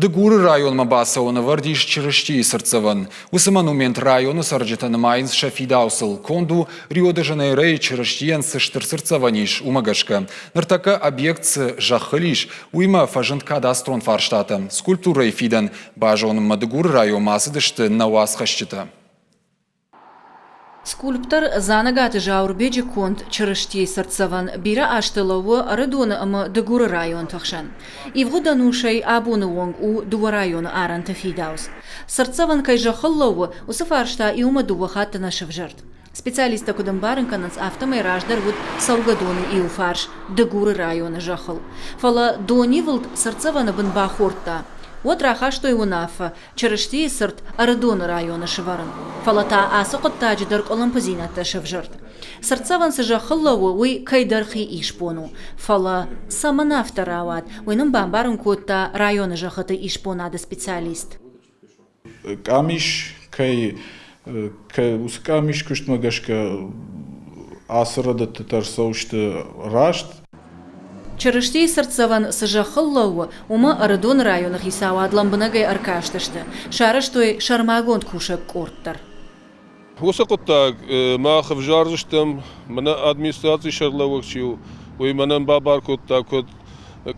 Дыгуры районмӕ бацӕуӕны ӕвӕрд ис Чырыстийы цыртдзӕвӕн. Уыцы монумент районы цӕрджытӕ нымайынц сӕ фидауцыл. Конд у Рио-де-Жанейройы Чырыстийӕн цы стыр цыртдзӕвӕн ис, уымӕ гӕсгӕ. Ныртӕккӕ объект цы зӕххыл ис, уыимӕ фӕзынд кадастрон фарстатӕ. Скульптурӕйы фидӕн базонынмӕ Дыгуры районмӕ ацыдысты нӕ уацхӕсджытӕ. Скульптор Дзанӕгаты Зауырбеджы конд Чырыстийы цыртдзӕвӕн бирӕ азты лӕууы Ӕрыдоны ӕмӕ Дыгуры районты хсӕн. Ивгъуыд ӕнусӕй абоны онг у дыууӕ районы арӕнты фидауц. Цыртдзӕвӕн кӕй зӕххыл лӕууы, уыцы фарста иумӕ дыууӕ хатты нӕ сывзӕрд. Специалисттӕ куыд ӕмбарын кӕнынц, афтӕмӕй раздӕр уыд цӕугӕдоны иу фарс Дыгуры районы зӕххыл. Фӕлӕ донивылд цыртдзӕвӕны бын бахордта. Уӕд рахастой уынаффӕ, Чырыстийы цырт Ӕрыдоны районы сывӕрын. Фӕлӕ та ацы хъуыддаджы дӕр къуылымпыдзинӕдтӕ сӕвзӕрд. Цыртдзӕвӕн цы зӕххыл лӕууы, уый кӕйдӕр хи исбон у. Фӕлӕ цӕмӕн афтӕ рауад, уый нын бамбарын кодта районы зӕххыты исбонады специалист. Къамис кӕй, кӕй уыцы къамис куыстмӕ гӕсгӕ ацы рӕдыдтытӕ ӕрцӕудзысты раст. Чырыстийы цыртдзӕвӕн цы зӕххыл лӕууы, уымӕ Ӕрыдоны районы хицауад лӕмбынӕгӕй ӕркастысты, сарӕзтой сӕрмагонд кусӕг къорд дӕр. Уыцы хъуыддаг мах ӕвзардзыстӕм, мӕнӕ администрацийы сӕргълӕууӕг чи у, уый мӕнӕн бабар кодта, куыд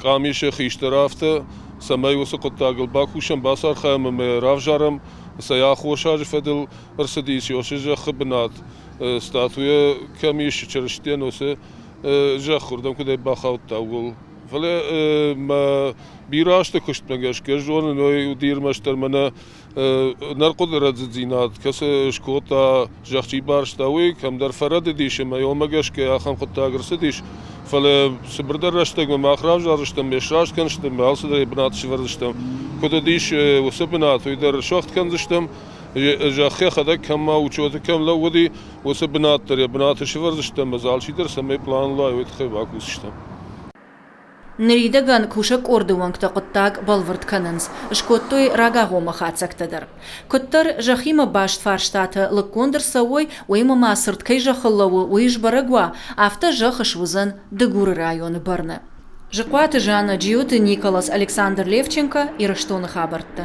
къамисы хистӕр, афтӕ, цӕмӕй уыцы хъуыддагыл бакусӕм, бацархайӕм ӕмӕ равзарӕм, цӕй аххосаджы фӕдыл ӕрцыдис Иосы зӕххы бынат, статуя кӕм ис Чырыстийӕн, уыцы зӕхх уырдӕм куыдӕй бахаудта, ууыл. Фӕлӕ мӕ бирӕ азты куыстмӕ гӕсгӕ зонын, уый уыди ӕрмӕстдӕр мӕнӕ нӕрхъуыды рӕдзыдзинад, кӕцы скодта, зӕхх чи барста, уый кӕмдӕр фӕрӕдыдис ӕмӕ уымӕ гӕсгӕ ахӕм хъуыддаг ӕрцыдис. Фӕлӕ цыбырдӕр рӕстӕгмӕ мах равзардзыстӕм, ме сраст кӕндзыстӕм, алцыдӕр йӕ бынаты сӕвӕрдзыстӕм. Куыд уыдис уыцы бынат, уый дӕр сӕхт кӕндзыстӕм. Зӕхх йӕхӕдӕг кӕм ма учеты кӕм лӕууыди, Уыцы бынат дӕр йӕ бынаты сӕвӕрдзыстӕм ӕмӕ дзы алчидӕр цӕмӕй пълан уа, уый тыххӕй бакусдзыстӕм. Ныридӕгӕн кусӕг къорды уӕнгтӕ хъуыддаг бӕлвырд кӕнынц, скодтой рагагъоммӕ хатдзӕгтӕ дӕр. Куыддӕр зӕххимӕ баст фарстатӕ лыггонд ӕрцӕуой, уыимӕ ма цырд кӕй зӕххыл лӕууы, уый сбӕрӕг уа, афтӕ зӕхх суыдзӕн Дыгуры районы бӕрны. Зыхъуаты Жанна, Джиоты Николас, Александр Левченко, Ирыстоны хабӕрттӕ.